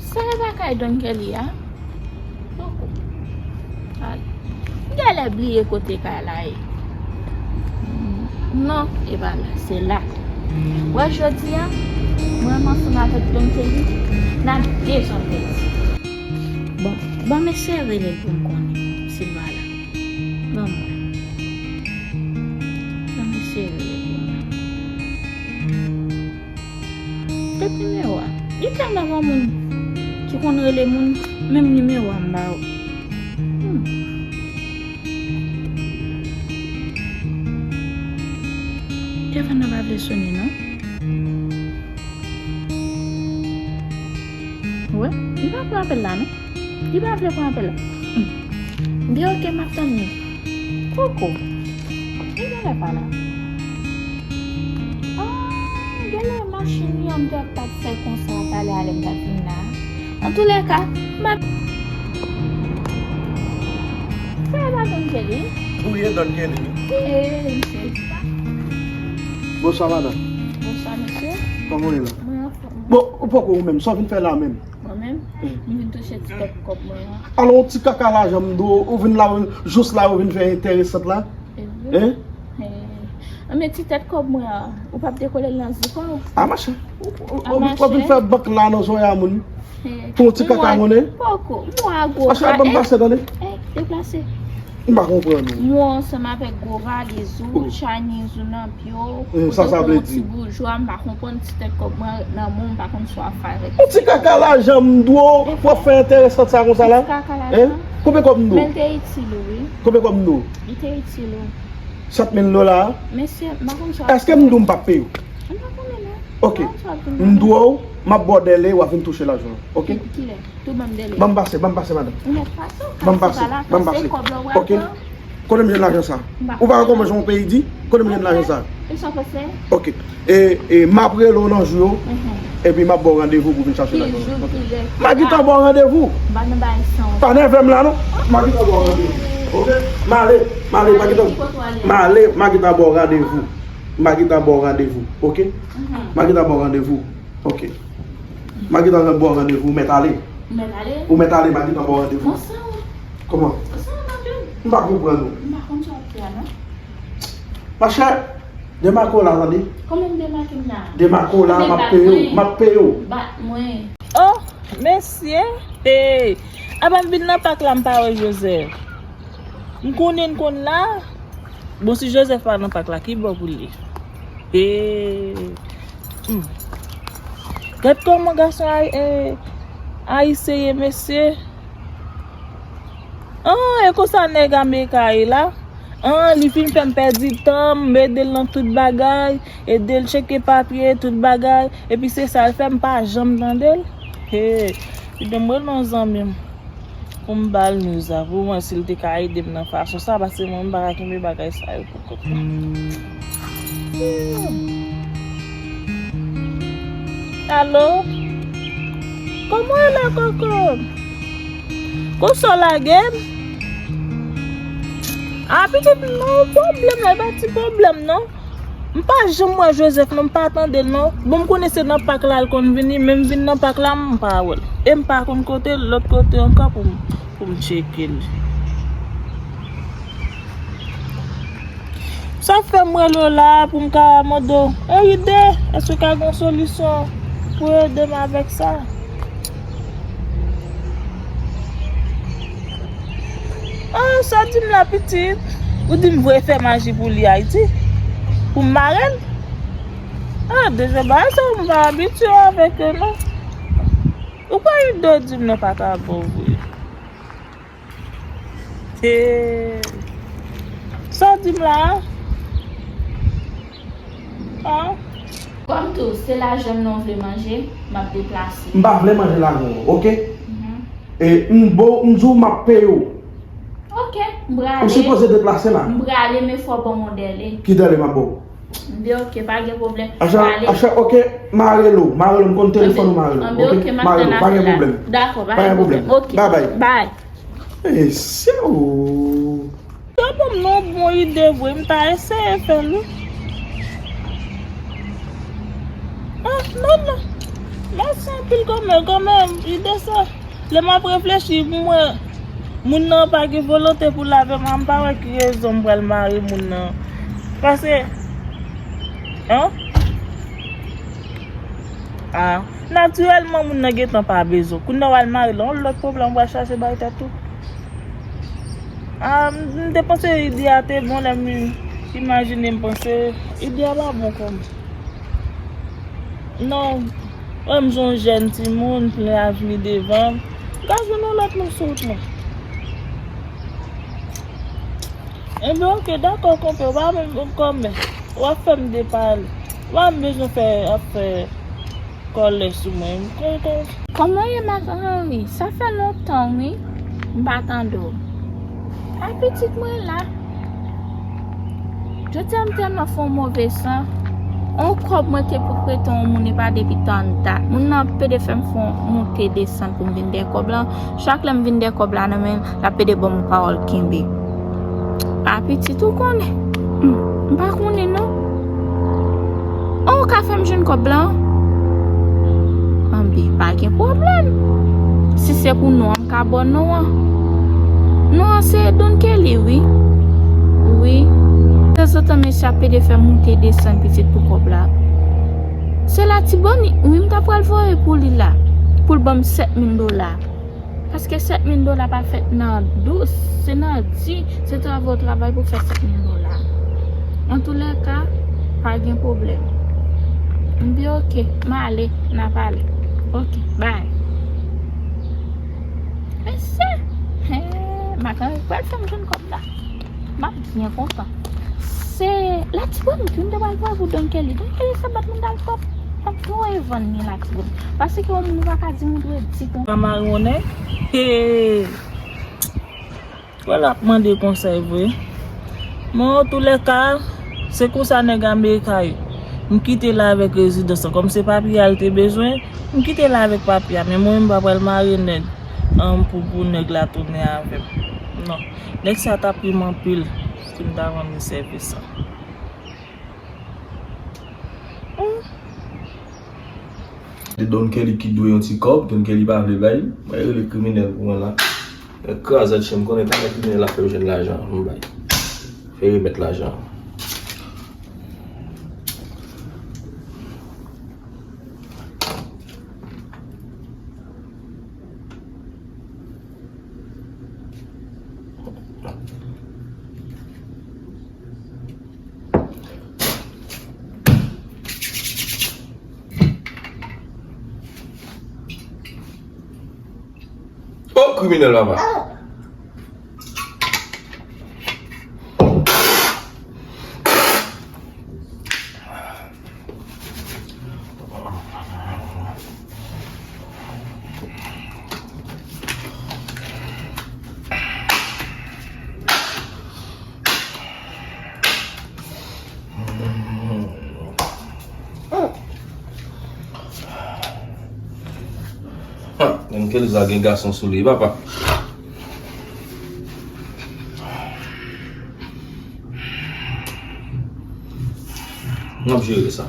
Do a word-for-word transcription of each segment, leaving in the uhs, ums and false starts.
Sa e pa kay Don Kelly a? Poko. Al. M genlè bliye kote kay la ye. Non, e pa la, se la. Wè jodi a, mwen ansanm avèk Don Kelly, n ap dejanm pèdi. Bon, ban m eseye rele l pou m konnen si l pa la. Ban m wè. Ban m eseye rele l pou m wè. Tèt nimewo a. Li tèlman gen moun ki konn rele moun, menm nimewo a m ba ou. Hmm. Telefòn nan pa vle sone non. Wè, li pa pran apèl la non. Li pa vle pran apèl la. Hmm. Byen, oke, m ap tann li. Koko. Li genlè pa la. Ah, genlè machin li an m te ap fè konsa pale a lè m t ap vin la. Antoulèka, m ap. Frè pa Don Kelly. Ou ye Don Kelly wi. Wi, misye. Bonswa madanm. Bonswa mesye. Kòman w ye la? Mwen anfòm. Bon, ou poko ou menm, sa w vin fè la menm? Mwen menm, m vin touche ti tèt kòb mwen an. Alò, yon ti kaka lajan m dwe w, ou vin la, jous la, ou vin fè enteresant la? E vre? Hein? Hein. Anben, ti tèt kòb mwen an, ou p ap dekole l nan zip ou? A mache. Ou, ou, ou, ou vin fè bank la nan zòrèy a moun. Hein. Pou yon ti kaka konnen? Poko. Mwen a gwo. Mache, ban m pase, tande. Eh, deplase. M pa konprann ou. Mwen ansanm avèk gwo valiz ou, Chinese ou nan pye w, ou tankou yon ti boujwa, m pa konprann ti tèt kòb mwen nan men w, m pa konn sa w ap fè avèk. Yon ti kaka lajan m dwe w, w ap fè enteresant sa konsa la? Ti kaka lajan? Hein? Konbyen kòb m dwe w? Men l te itil ou, wi. Konbyen kòb m dwe w? Li te itil ou. Sèt mil dola a? Mesye, m pa konn sa w ap fè. Èske m dwe w m p ap peye w? M pa konnen non. Ok. M dwe w, m ap ba w dèle, w ap vin touche lajan an. Ok? Ki, kilè? Tou ban m dèle. Ban m pase, ban m pase, madanm. Ou mèt pase, ou ka pase pa la, pase kòb la, ou pral pran. Ok. Kote m jwenn lajan sa? Ou pa wè kòman jan yon peyi di? Kote m jwenn lajan sa? E sa w pase? Ok. E, e, m ap rele w nan jou yo, epi m ap ba w randevou pou w vin chache lajan. Ki jou, kilè? M a gentan ba w randevou. M pa nan bagay sa. Pa nève m la, non. M a gentan ba w randevou. Ok? M ale, m ale, m a gentan, m ale, m a gentan ba w randevou. M a gentan ba w randevou. Ok? M a gentan ba w randevou. Ok. M a gentan ba w randevou, ou mèt ale. Ou mèt ale? Ou mèt ale, m a gentan ba w randevou. Bon, sa w. Kòman? Sa w, m ap vin. M pa konprann ou. M pa konn sa w ap fè a, non. Machè, demake w la, tande. Kòman m demake m la? Demake w la, m ap peye w, m ap peye w. Bat mwen. Oh, mesye. Hey. Avan m vin nan pak la, m pa wè Joseph. M konnen l konn la. Bon, si Joseph pa nan pak la, ki bò pou l ye? Ee, hmm. Gad kòman gason ay-, e, ayisyen ye, mesye. An, e konsa nèg Amerika ye la. An, li fin fè m pèdi tan m, m ede l nan tout bagay, ede l tcheke papye, tout bagay. Epi se sa l fè, m pa janm tande l. He, li di m rele yon zanmi m. Pou m ba l news la, pou m wè si l te ka ede m nan fason sa, paske mwen, m pa ka kenbe bagay sa yo pou kont mwen. Alo? Kòman w ye la, Koko? Konsa w lage m? A, pitit, non, pwoblèm la, e pa ti pwoblèm, non. M pa janm wè Joseph non, m pa tande l non. Bon, m konnen se nan pak la l konn vini, men m vin nan pak la, m pa wè l. E m pa konn kote l, lòt kote ankò pou m, pou m tcheke l. Sa fè m rele w la pou m ka mande w, e ide, èske w ka gen yon solisyon pou ede m avèk sa? Ah, sa w di m la, pitit? Ou di m voye fè maji pou li Ayiti? Pou m mare l? Ah, deja bagay sa, m pa abitye avèk yo, non. Ou pa ide w di m nan pa ta bon vre. Hey. Sa w di m la a? An? Kòm tou, se lajan m nan w vle manje, m ap deplase. M pa vle manje lajan w, oke? Mhm. E m bo, m di w m ap peye w. Oke, m prale. Ou sipoze deplase la. M prale, men fò w ban m yon dèle. Ki dèle m ap ba w? Anben, oke, pa gen pwoblèm. Acha, prale. Acha, oke, m a rele w, m a rele w, m konn telefòn ou, m a rele w, anben, oke? Oke, m ap tann apèl la. Pa gen pwoblèm. Dakò, pa gen pwoblèm. Pa gen pwoblèm. Oke, bye bye. Bye. E, se ou. Yo ban m yon bon ide vre, m ta eseye fè l wi. Ah, non, non. M Mèsi anpil kanmenm, kanmenm, ide sa. Lè m ap reflechi, m wè moun nan pa gen volonte pou l avè m, m pa wè ki rezon m pral mare moun nan. Paske, an? Ah, natirèlman, moun nan gentan pa bezwen. Kounye a w al mare l, yon lòt pwoblèm w pral chache bay tèt ou. Ah, m, m te panse ide a te bon lè m imajine m panse ide a pa bon kòm. Non, wè m se yon jèn timoun, plen avni devan m. M ka jwenn yon lòt moun sou wout mwen. Enben, oke, dakò, konpè, w pa menm kòmè. W ap fè m depale. W pa menm bezwen fè, ap fè kòlè sou mwen. Kon, kon, Kòman w ye, Marc Henry? Sa fè lontan, wi. M pa tande w. A pitit mwen la. Jodi a m tèlman fè yon move san. On kòb mwen te pou prete yon moun, epa depi tan dat. Moun nan ap pede fè m fè yon moute desann pou m vin dèyè kòb la. Chak lè m vin dèyè kòb la nan men l, l ap pede ban m yon pawòl kenbe. A pitit ou konnen. Hmm, m pa konnen non. An ou ka fè m jwenn kòb la? Anben, pa gen pwoblèm. Si se pou non an, m ka ba w non an. Non an se Don Kelly, wi. Wi. Tanzantan, mesye ap pede fè m moute desann pitit pou kòb la. Se Latibonit, wi, m ta pral voye pou li la. Pou l ban m sèt mil dola. Paske sèt mil dola pa fèt nan dous, se nan di, se travay w travay pou fè sèt mil dola. Antoulèka, pa gen pwoblèm. M di, oke, m ale, n a pale. Oke, bay. Mesye, hen, Marc Henry pral fè m jwenn kòb la. M ap byen kontan. Se Latibonit wi m te pral voye pou Don Kelly. Don Kelly se bat moun dal twòp. Ap voye vann li Latibonit. Paske yon moun ou pa ka di moun dwe di kon. Pa mari yon nèg. He. Wè l ap mande konsèy vre. Men antoulèka, se konsa nèg Amerika ye. M kite l avèk rezidans lan. Kòm se papye a l te bezwen, m kite l avèk papye a. Men mwen menm m pa pral mare nèg. An pou, pou nèg la tounen avè m. Non. Nèg sa t ap ri m anpil si m ta rann li sèvis sa. Hmm. Se Don Kelly ki dwe yon ti kòb, Don Kelly pa vle bay. Mwen rele kriminèl pou mwen la. Nèg krazèt chen, m konnen pa nan kriminèl ap fè yo jwenn lajan an, m bay. Fè remèt lajan an. Oh, kriminèl papa. Ha, men Kelly sa gen gason sou li, papa. N ap jere sa.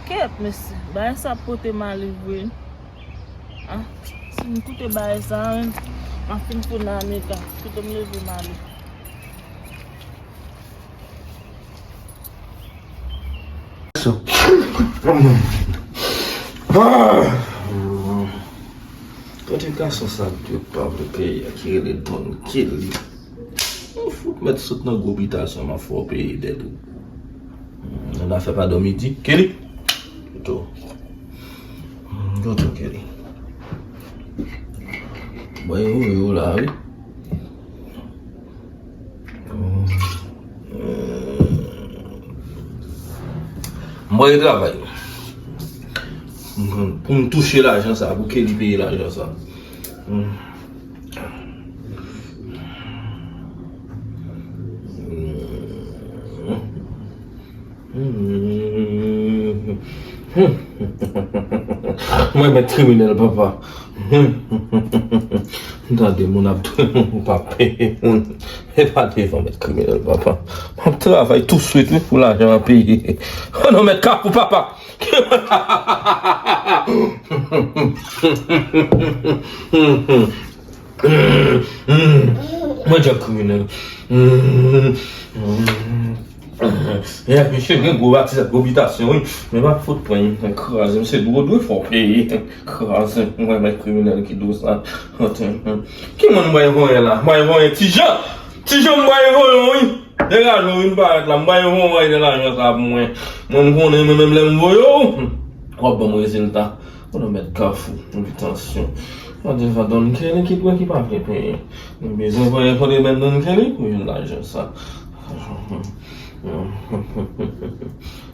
Kèt, mesye, bagay sa pote m ale vre. Ah, si m koute bagay sa, m ap fin tounen an eta. Pito m leve m ale. Kote gason sa ki pa vle peye a ki rele Don Kelly? Ou fout mèt sot nan gwo bitasyon m ap fè w peye dèt ou. Nan afè pa dòmi di Kelly. Toto. Toto Kelly. Mwen yo yo la wi. M voye travay. Pou m touche lajan sa, pou Kelly peye lajan sa. Hmm. Hmm. Mwen mèt kriminèl, papa. Tande moun ap touye moun pou pa peye moun. E pa devan mèt kriminèl, papa. M ap travay tou swit, wi, pou lajan an peye. O non, mèt Kafou, papa. Mwen djab kriminèl. Yè, misye gen gwo batizay, gwo bitasyon, wi. Men pa fout pran, kraze m, se dwo dwe fò peye. Kraze m, mwen, mwen kriminèl ki dou sa. Ki moun m bay voye la? M bay voye Ti Jan! Ti Jan m bay voye, wi! Degaje w vin parèt la, m bay voye de lajan sa pou mwen. Mwen m konnen, mwen menm lè m voye w, w ap ban m rezilta. Ou nan mèt Kafou, envitasyon. Mande va Don Kelly ki dwe ki pa vle peye. Nou bezwen voye kote mèt Don Kelly pou jwenn lajan sa.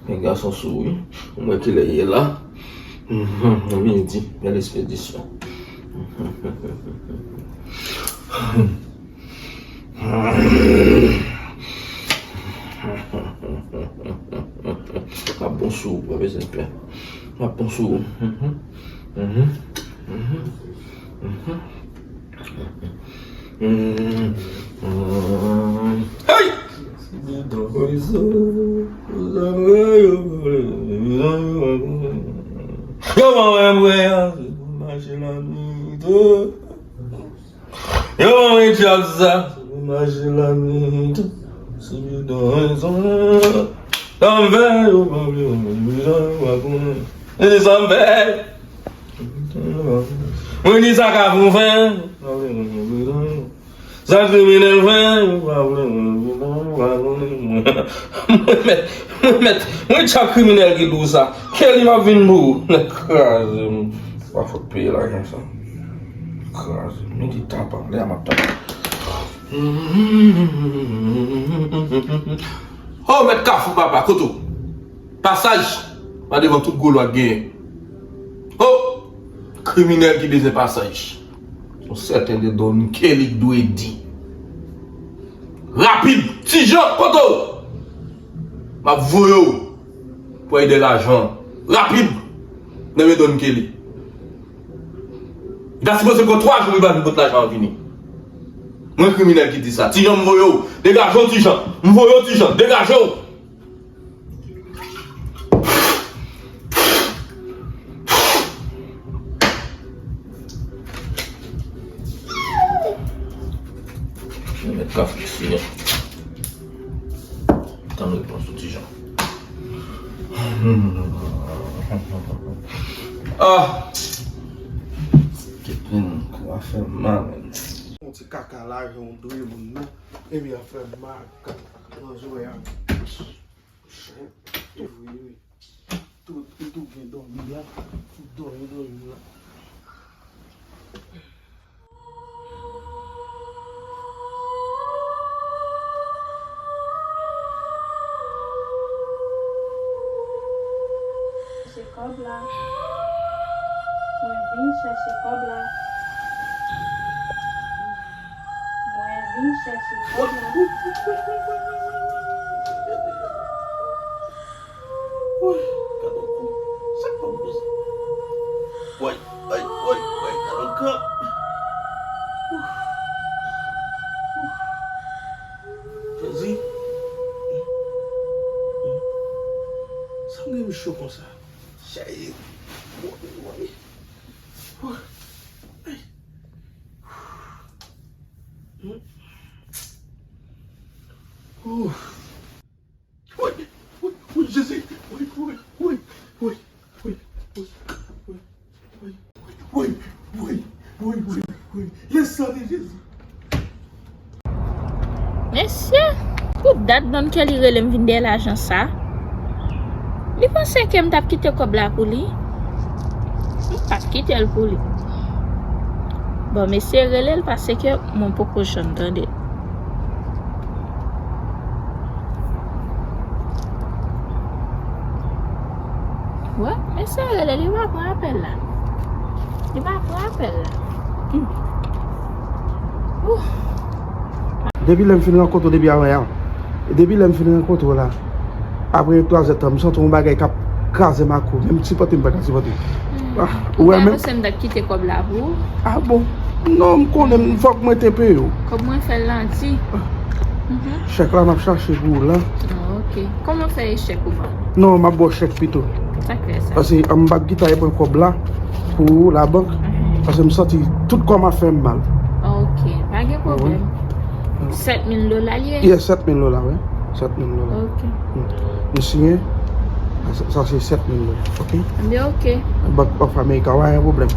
Men gason sou wi. Ou wè kilè ye la. Midi, bèl espedisyon. M ap bon sou ou, pa bezwen pè. M ap bon sou ou. Hey! Yo pa wè m wè a, se pou mache la nwit. Yo pa wè djab sa, se pou mache la nwit. Se bidon rezon. Sa m fè, yo pa vle wè m, yo pa konnen. Se sa m fè. Mwen di sa ka pou fè. Sa kriminèl fè, yo pa vle, yo pa konnen mwen. Mwen mèt, mwen mèt, mwen tchak kriminèl ki dou sa. Kelly m ap vin pou ou. Nèg kraze m. Pa fout peye lajan sa. Kraze m. Men ki tapa, lè a m ap tapa. Oh, mèt Kafou papa, kote w? Pasaj pa devan tout gwo lwa k genyen. Oh! Kriminèl ki bezwen pasaj. Yon sèten de Don Kelly k dwe di. Rapid! Ti Jan, kote w? M ap voye w pou ede lajan. Rapid! Nan men Don Kelly. Li ta sipoze pran twa jou pou li pa vin pot lajan an vini. Mwen kriminèl ki di sa. Ti Jan m voye w. Degaje w, Ti Jan. M voye w, Ti Jan. Degaje w. Mwen mèt ka fikse. Tann repons ou, Ti Jan. Ah! Kèt, men, kou a fè m mal, men. Yon ti kaka lajan ou dwe moun nan, epi ap fè m mal. Nan zòrèy a. Wi, wi. Tout, tout gen dòmi la. Tout dòmi, dòmi la. Chèche kòb la. Mwen vin chèche kòb la. Mwen vin chèche kòb la. Woy, gade yon kou. Sa k pran poz? Woy, woy, woy, woy, gade yon kou. Jezi. Sa m gen m cho konsa? Chèy. Woy, woy. Woy. Ay. Woy, woy, woy, Jezi. Woy, woy, woy. Lè san de Jezi. Mesye, pou dat Don Kelly rele m vin dèyè lajan sa. Li panse ke m t ap kite kòb la pou li? M p ap kite l pou li. Bon, mesye rele l paske mwen poko janm tande l. Wè, mesye rele, li pa pran apèl la. Li pa pran apèl la. Hmm. Ouh. Depi lè m fin rankontre w depi avanyè a, depi lè m fin rankontre w la, apre twa zè tan, m santi yon bagay k ap kraze m ak ou. Menm sipòte m pa ka sipòte. Ah, ou wè menm? Mwen panse m t ap kite kòb la pou ou. Ah bon? Non, m konnen, fòk mwen te peye w. Kòb mwen fè l nan di. Chèk la m ap chache pou ou la. Ah, ok. Kòman w fè e chèk ou ban? Non, m ap ba w chèk pito. Sa k fè sa? Paske m p ap kite al pran kòb la pou labank. Paske m santi tout kò m ap fè m mal. Ok, pa gen pwoblèm. Sèt mil dola l ye? Yeah, sèt mil dola, wi. Sèt mil dola. Ok. Hmm. Nou siyen. Sa, sa se sèt mil dola, ok? Ebyen, ok. Bank of America, pa gen pwoblèm.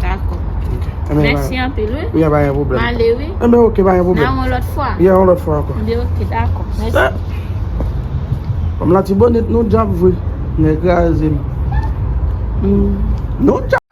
Dakò. Ok. Mèsi anpil, wi. Wi, pa gen pwoblèm. M ale, wi. Ebyen, ok, pa gen pwoblèm. Nan yon lòt fwa. Yeah, yon lòt fwa ankò. Ebyen, ok, dakò. Mèsi. Fanm Latibonit, nou djab vre. Nèg kraze m. Hmm. Nou djab.